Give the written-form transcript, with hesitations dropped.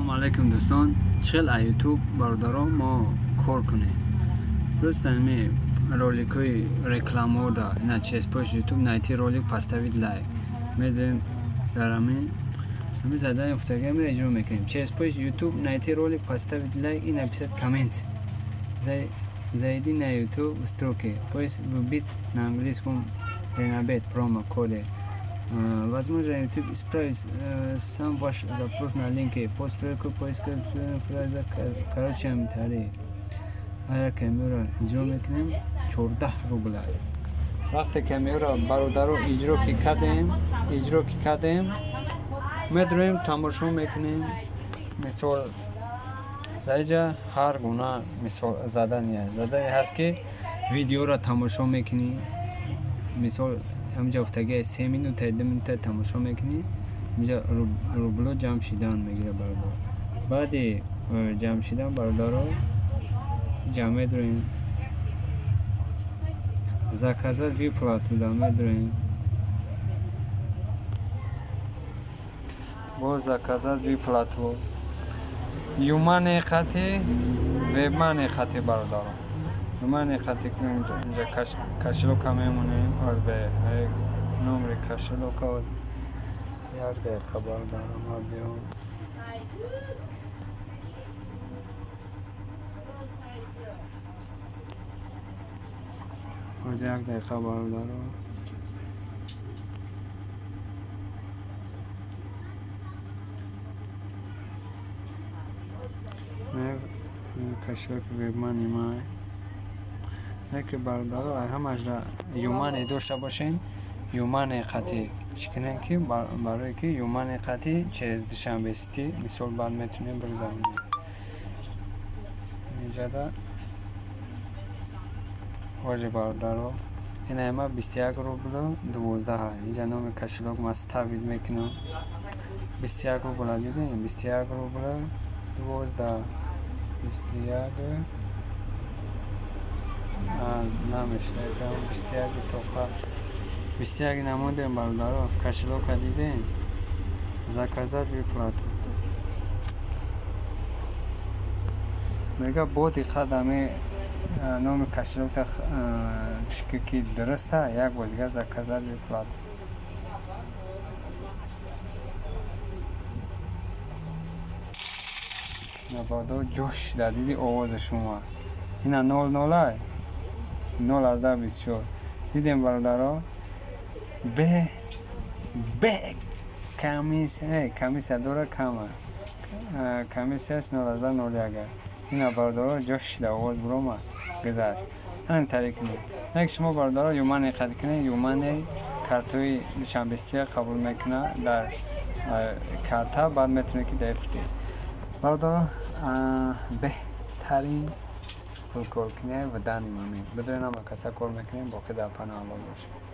Ассалому алайкум, дӯстон. Чӣ хел а Ютуб, бародаро, мо кор кунем? Просто ами роликҳои рекламаода ина через поиск Ютуб найти ролик, поставить лайк медоем. Дар ами задани гуфтагиамро иҷро мекунем. Через поиск Ютуб найти ролик, поставить лайк и написать коммент. Зайди на Ютуб, в строке поиск вбить на английском Ренабет промокоде. Возможно, YouTube исправит сам ваш запрос на линке по строку поиска фраза. Короче, ҳамитари ҳар як камеро иҷро мекунем, 14 рубла. Вақте камеро, бародаро, иҷро ки кардем, медроем, тамошо мекунем. Мисол, дар инҷа ҳар гуна мисол задание ҳаст, ки видеоро тамошо мекунӣ. Мисол, ҳаминҷа гуфтагиа 3 минута, 2 минута тамошо мекунӣ, инҷа рубло ҷамъ шидан мегирад, бародар. Баъди ҷамъ шидан, бародаро, ҷамъ медроем, заказать выплату да медроем, боз заказать выплату ЮMoney қати, WebMoney қати, бародаро, ЮMoney қати. Инҷа кошелёка мемонем, номери кошелёка. Як дақиқа, бародаро, ма биём. Боз як дақиқа, бародаро. Кошелёки WebMoney май яке, бародаро, ҳамашда ЮMoney дошта бошен, ЮMoney қати чӣ кунем, ки барое ки ЮMoney қати через Душанбе Сити, мисол, баъд метавонем бигзаронем. Инҷада ҳоҷи, бародаро, ина ма 21 рублу 12. Инҷа номи кошелёк ма ставить мекунам. 21 рубла дидем, 21 рубла 12, 21 намешавад, 21 тоқа 21 намудем, бародаро. Кошелёка дидем, заказать выплату мега. Бо диққат ами номи кошелёкта чӣ ки дуруста, як бор дигар заказать выплату. Набодо ҷош да диди, овозаш омад. Ина нол нолай 0,24 дидем, бародаро. Бе комиссия дора, кама комиссияш 0,01. Ина, бародаро, ҷош да овоз буромад, гузашт. Ҳамин тариқ кунед. Не ки шумо, бародаро, ЮMoney қад кунед. ЮMoney картҳои Душанбесития қабул мекунад дар карта, баъд метавонед ки дар бародаро, беҳтарин пулкоркунӣ в данный момент бидонед, ҳама каса кор мекунем. Боқӣ дар паноҳ Аллоҳ бошед.